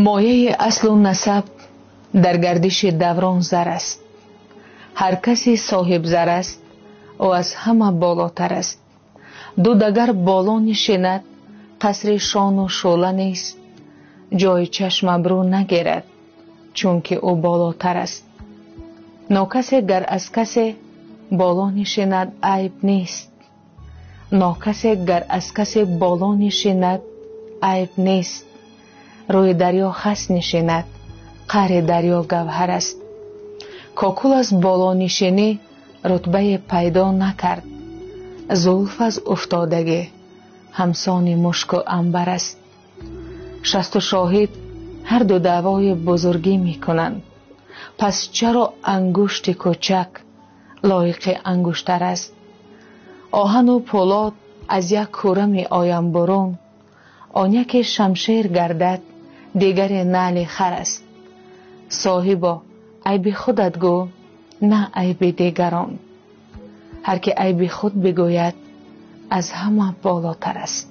Мояи аслу насаб дар гардиши даврон зар аст. Ҳар касе соҳибзар аст, ӯ аз ҳама болотар аст. Дуд агар боло нишинад, қасри шону шӯла нест. Ҷои чашм абрӯ нагирад, чунки ӯ болотар аст. Нокасе гар аз касе боло нишинад, айб нест. Нокасе гар аз касе боло нишинад, айб нест. Рӯи дарё хас нишинад, қаъри дарё гавҳар аст. Кокул аз болонишинӣ рутбае пайдо накард. Зулф аз уфтодагӣ ҳамсони мушку анбар аст. Шасту шоҳид ҳарду даъвои бузургӣ мекунанд. Пас чаро ангушти кӯчак лоиқи ангуштар аст? Оҳану пӯлод аз як кӯра меоянд бурун. Он яке шамшер гардад, дигаре наъли хар аст. Соҳибо, айби худат гӯ, на айби дигарон. Ҳар ки айби худ бигӯяд, аз ҳама болотар аст.